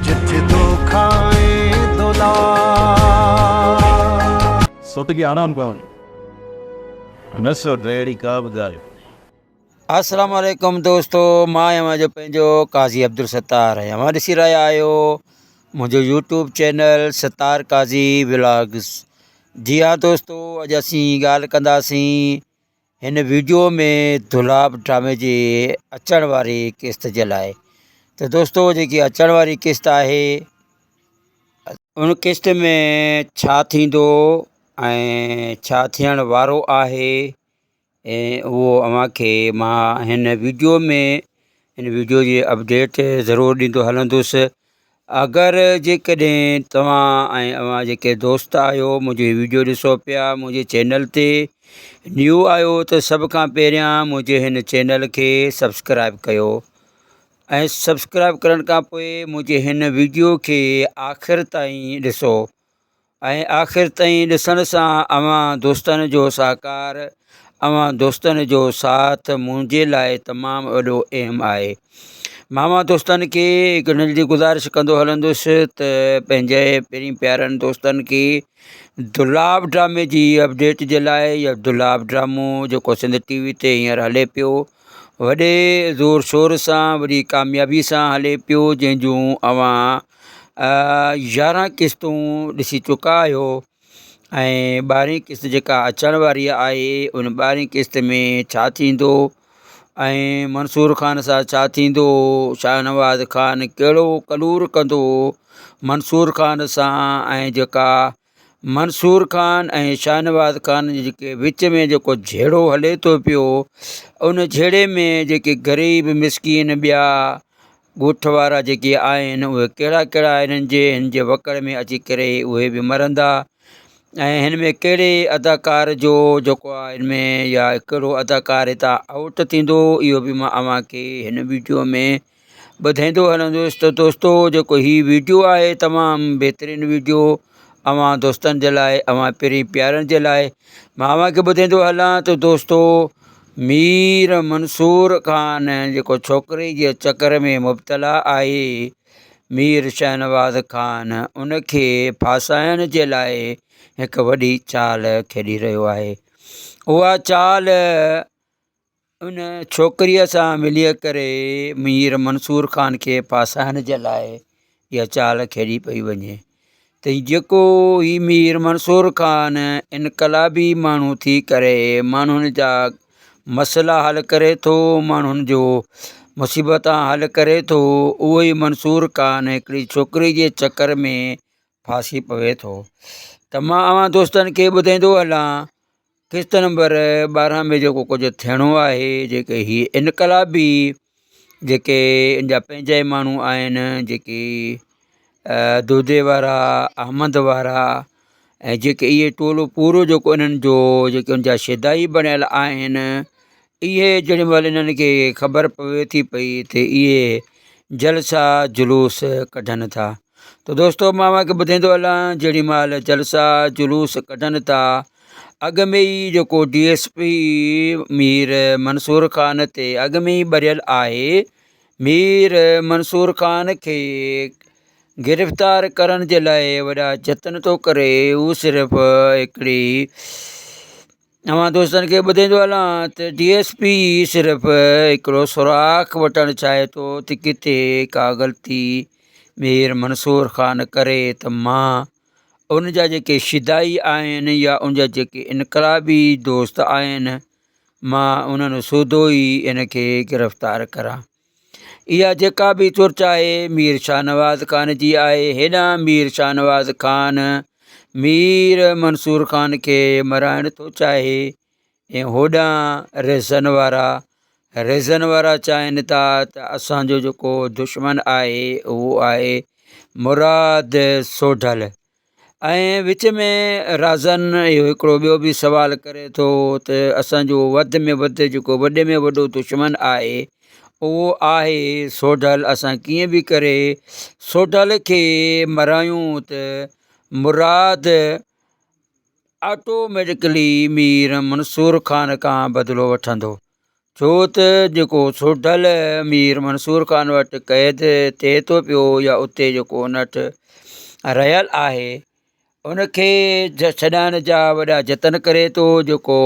جٿ دوکا ۽ دولا. سوٽ کي آرام ڪرڻ نه سوٽ اهڙي ڪا به ڳالهه ڪونهي. السلام عليڪم دوستو مان اوهان جو پنهنجو قاضي عبدالستار ۽ اوهان ڏسي رهيا آهيو منهنجو YouTube channel Sattar Qazi vlogs جي ها دوستو اڄ اسين ڳالهه ڪنداسين هن ويڊيو ۾ دولاب ڊرامي جي اچڻ واري قسط جي لاء ته دوستو جيڪي اچڻ واري قسط آهي ان قسط ۾ ڇا ٿيندو ۽ ڇا ٿيڻ وارو آهي ۽ اهو اوهان کي مان هن ويڊيو ۾ هن ويڊيو جي اپڊيٽ ضرور ڏيندو هلندس اگر جيڪڏهن توهان ۽ اوهان جيڪي دوست آهيو منهنجي ويڊيو ڏسو پيا منهنجي چينل تي نيو آهيو ته سڀ کان پهريان منهنجي هن چينل کي سبسڪرائب ڪيو ۽ سبسڪرائب ڪرڻ کان پوء منهنجي هن ويڊيو کي آخر تائين ڏسو ۽ آخر تائين ڏسڻ سان اوهان دوستن جو سهڪار اوهان دوستن جو ساٿ منهنجي لاء تمام وڏو اهم آهي مان اوهان دوستن کي هڪ ننڍڙي گذارش ڪندو هلندس ته پنهنجي پرين پيارن دوستن کي دولاب ڊرامي جي اپڊيٽ جي لاء يا دولاب ڊرامو جيڪو سنڌ ٽي وي تي هينئر هلي پيو وڏي زور شور سان وڏي ڪاميابي سان هلي پيو جنهن جون اوهان 11 قسطون ڏسي چڪا آهيو ۽ ٻارهين قسط جيڪا اچڻ واري آهي ان ٻارهين قسط ۾ ڇا ٿيندو ۽ منصور خان سان ڇا ٿيندو شاهنواز خان ڪهڙو ڪلور ڪندو منصور خان سان ۽ جيڪا منصور خان ۽ شاهنواز خان جي جيڪي وچ ۾ جيڪو جهيڙو هلي ٿو پيو ان جهيڙي ۾ جيڪي غريب مسڪين ٻيا ڳوٺ وارا جيڪي آهن اهي ڪهڙا ڪهڙا هنن جي هن جي وڪڙ ۾ اچي ڪري اهي به مرندا ۽ هن ۾ ڪهڙي اداڪار جو جيڪو آهي هن ۾ يا ڪهڙو اداڪار هتان آئوٽ ٿيندو اهو به مان اوهان کي هن ويڊيو ۾ ٻڌائيندو هلندس ته دوستو جيڪو هي ويڊيو آهي تمام بهترين ويڊيو اوهان دوستن جي لاء اوهان پرين پيارن جي لاء مان اوهان کي ٻڌائيندو هلان ته دوستو مير منصور خان جيڪو ڇوڪري جي چڪر ۾ مبتلا آهي مير شاهنواز خان ان کي ڦاسائڻ جي لاء هڪ وڏي چال کيڏي رهيو آهي اها چال ان ڇوڪريء سان ملي ڪري مير منصور خان کي ڦاسائڻ جي لاء اها چال کيڏي پئي وڃي ته جيڪو هي مير منصور خان انقلابي ماڻهو ٿي ڪري ماڻهن جا مسئلا حل ڪري ٿو ماڻهن جو مصيبتان حل ڪري ٿو اهو ئي منصور خان هڪڙي ڇوڪري جي چڪر ۾ ڦاسي پوي ٿو ته مان اوهان دوستن کي ٻڌائيندو هلان قسط نمبر 12 ۾ جيڪو ڪجهه ٿيڻو آهي جيڪي هي انقلابي جيڪي ان جا پنهنجا ئي ماڻهو آهن جيڪي دودي وارا احمد وارا ۽ جيڪي اهي ٽولو پورو جيڪو انهن جو جيڪي ان جا شيدائي بڻيل آهن اهي جيڏي مهل انهن کي خبر پوي ٿي پئي ته اهي جلسا جلوس ڪڍن ٿا ته دوستو مان اوهان کي ٻڌائيندو هلان جيڏي مهل جلسا جلوس ڪڍن ٿا اڳ ۾ ئي جيڪو D S P Mir Mansoor Khan تي اڳ ۾ ئي ٻريل آهي مير منصور خان کي گرفتار ڪرڻ جي لاء وڏا جتن ٿو ڪري هو صرف هڪڙي اوهان دوستن کي ٻڌائيندو هلان ته ڊي ايس پي صرف هڪڙو سوراخ وٺڻ چاهي ٿو ته ڪٿي ڪا غلطي مير منصور خان ڪري ته مان ان جا جيڪي شدائي آهن يا ان جا جيڪي انقلابي دوست آهن مان انهن سوڌو ئي ان کي گرفتار ڪران اها جيڪا به چرچ آهي مير شاهنواز خان جي آهي. هيڏانهن مير شاهنواز خان مير منصور خان کي مرائڻ ٿو چاهي ۽ هوڏانهن ريزن وارا ريزن وارا چاهين ٿا ته اسان جو جيڪو دشمن آهي اهو آهي مراد سوڍل. ۽ وچ ۾ رازن اهو هڪڙو ٻيو به سوال ڪري ٿو ته اسان جو وڌ ۾ وڌ جيڪو وڏي ۾ وڏو دشمن آهي اهو آهي سوڍل اسان ڪيئن به ڪري سوڍل کي مرايون ته مراد آٽوميٽڪلي مير منصور خان کان بدلو وٺندو. ڇو ته جيڪو سوڍل مير منصور خان وٽ قيد ٿئي ٿو پيو يا اتي جيڪو ان وٽ رهيل آهي ان کي ڇڏائڻ جا وڏا جتن ڪري ٿو جيڪو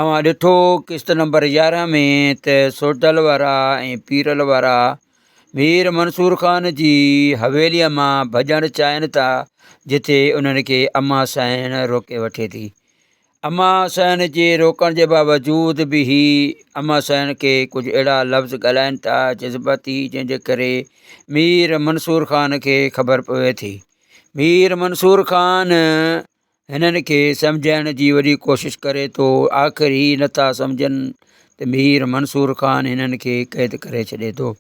اوهان ڏٺو قسط نمبر 11 ۾ ته سوڍل وارا ۽ پيرل وارا مير منصور خان جي حويليء مان ڀڄڻ چاهين ٿا جتي انهن کي اما سائڻ روڪي وٺي ٿي. اما سائڻ جي روڪڻ جي باوجود به هي اما سائڻ کي ڪجهه اهڙا لفظ ڳالهائين ٿا جذباتي جنهن جي ڪري مير منصور خان کي خبر پوي ٿي. مير منصور خان هنن کي سمجهائڻ جي وڏي ڪوشش ڪري ٿو آخر هي نٿا سمجهن ته مير منصور خان هنن کي قيد ڪري ڇڏي ٿو.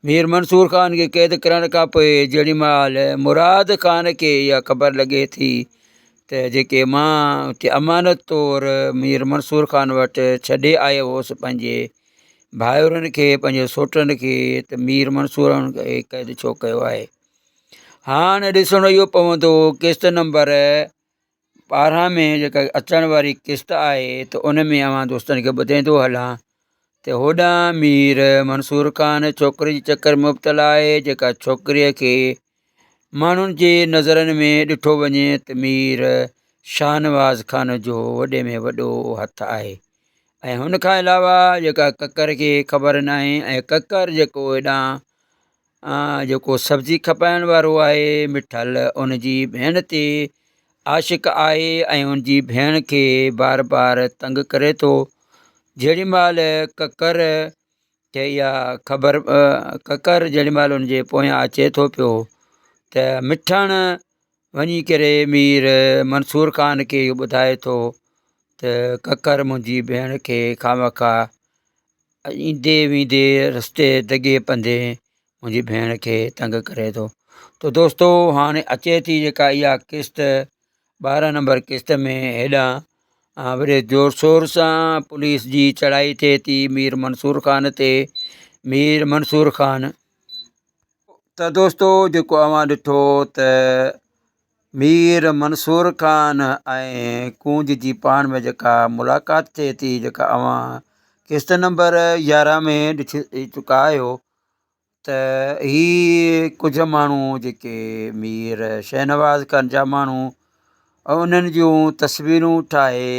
مير منصور خان کي قيد ڪرڻ کان پوء جيڏي مهل مراد خان کي اها خبر لڳي ٿي ته جيڪي مان اتي امانت طور مير منصور خان وٽ ڇڏي آيو هوس پنهنجي ڀائرن کي پنهنجي سوٽن کي ته مير منصور انهن کي قيد ڇو ڪيو آهي هاڻ ڏسڻو اهو پوندو قسط نمبر 12 ۾ جيڪا اچڻ واري قسط آهي ته ان ۾ اوهان دوستن کي ٻڌائيندو هلان ته هوڏانهن مير منصور خان ڇوڪري جي چڪر ۾ مبتلا آهي جيڪا ڇوڪريء کي ماڻهن جي نظرن ۾ ڏٺو وڃي ته مير شاهنواز خان جو وڏي ۾ وڏو هٿ آهي ۽ هن کان علاوه جيڪا ڪڪر کي خبر ناهي ۽ ڪڪر جيڪو هيڏانهن جيڪو سبزي کپائڻ وارو آهي مٺل ان جي ڀيڻ تي عاشق آهي ۽ ان جي ڀيڻ کي بار بار تنگ ڪري ٿو جيڏي مهل ڪڪر کي اها خبر ڪڪر جيڏي مهل ان جي پويان اچي ٿو پيو ته مٺڻ وڃي ڪري مير منصور خان کي اهو ٻڌائي ٿو ته ڪڪر منهنجي ڀيڻ کي خوامخواه ايندي ويندي رستي دڳي پنڌي منهنجي ڀيڻ کي تنگ ڪري ٿو ته دوستو هاڻي اچي ٿي جيڪا اها قسط 12 نمبر قسط ۾ هيڏانهن وڏي زور شور سان پوليس جي چڙهائي ٿئي ٿي مير منصور خان تي مير منصور خان ته دوستو جيڪو اوهان ڏٺو ته مير منصور خان ۽ ڪونج جي پاڻ ۾ جيڪا ملاقات ٿئي ٿي جيڪا اوهان قسط نمبر 11 ۾ ڏسي چڪا آهيو ته هي ڪجهه ماڻهو جيڪي مير شهنواز خان جا ماڻهو انهن جون تصويرون ٺاهي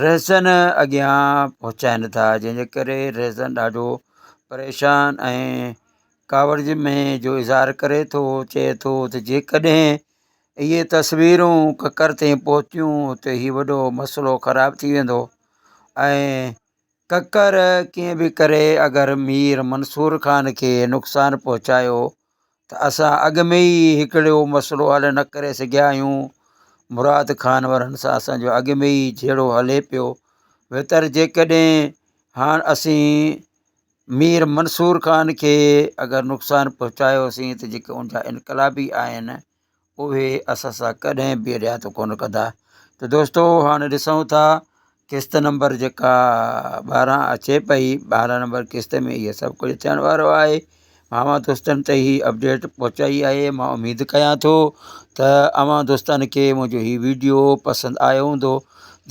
رهزن اڳيان پهچائين ٿا جنهن جي ڪري رهزن ڏاڍو پريشان ۽ ڪاوڙ ۾ جو اظهار ڪري ٿو چئي ٿو ته جيڪڏهن اهي تصويرون ڪڪر تائين پهتيون ته هي وڏو مسئلو خراب ٿي ويندو ۽ ڪڪر ڪيئن به ڪري اگر مير منصور خان کي نقصان پهچايو ته اسان اڳ ۾ ئي هڪڙو مسئلو حل نه ڪري سگهيا آهيون مراد خان وارن سان اسانجو اڳ ۾ ئي جهيڙو هلي پيو ويتر جيڪڏهن هاڻ اسين مير منصور خان کي اگر نقصان پهچايوسين ته جيڪي ان جا انقلابي آهن اهي اسان سان ڪڏهن به رعايت ڪونه ڪندا ته دوستو هاڻي ڏسون ٿا قسط نمبر جيڪا 12 اچي پئي 12 نمبر قسط ۾ اهي سڀ ڪجهه ٿيڻ وارو آهي مان اوهان دوستن تي هي اپڊيٽ پهچائي آهي مان اميد ڪيان ٿو ته اوهان دوستن کي منهنجو هي ويڊيو پسند آيو هوندو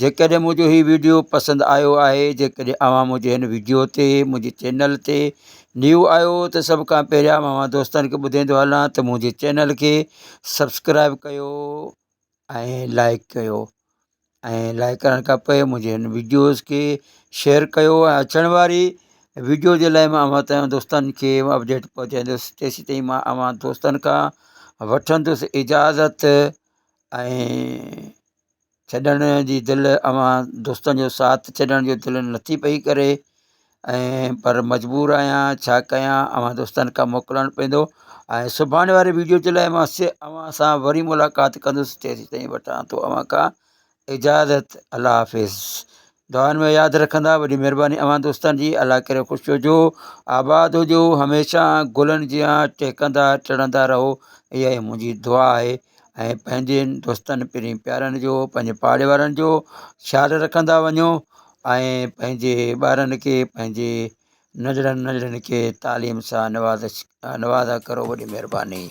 جيڪڏهن منهنجو هي ويڊيو پسند آيو آهي جيڪڏهن اوهان منهنجي هن ويڊيو تي منهنجي چينل تي نيو آهيو ته سڀ کان پهريان مان اوهان دوستن کي ٻڌائيندو هلان ته منهنجي چينل کي سبسڪرائب ڪيو ۽ لائڪ ڪيو ۽ لائڪ ڪرڻ کان پوء منهنجي هن ويڊيوز کي شيئر ڪيو ۽ اچڻ واري ويڊيو جي لاء مان اوهان دوستن کي اپڊيٽ پهچائيندس تيسين تائين مان اوهان دوستن کان وٺندس اجازت ۽ ڇڏڻ جي دل اوهان دوستن جو ساٿ ڇڏڻ جو دل نٿي پئي ڪري ۽ پر مجبور آهيان ڇا ڪيان اوهان دوستن کان موڪلڻ پوندو ۽ سڀاڻي واري ويڊيو جي لاء مان اوهان سان وري ملاقات ڪندس تيسين تائين وٺان ٿو اوهان کان اجازت الله حافظ دعائن ۾ ياد رکندا وڏي مهرباني اوهان دوستن جي الله ڪري خوش هجو آباد هجو هميشه گلن جيان ٽهڪندا ٽڙندا رهو اها ئي منهنجي دعا آهي ۽ پنهنجن دوستن پرين پيارن جو پنهنجي پاڙي وارن جو خيال رکندا وڃو ۽ پنهنجي ٻارن کي پنهنجي ننڍڙن ننڍڙن کي تعليم سان نوازش نوازا ڪرو وڏي مهرباني.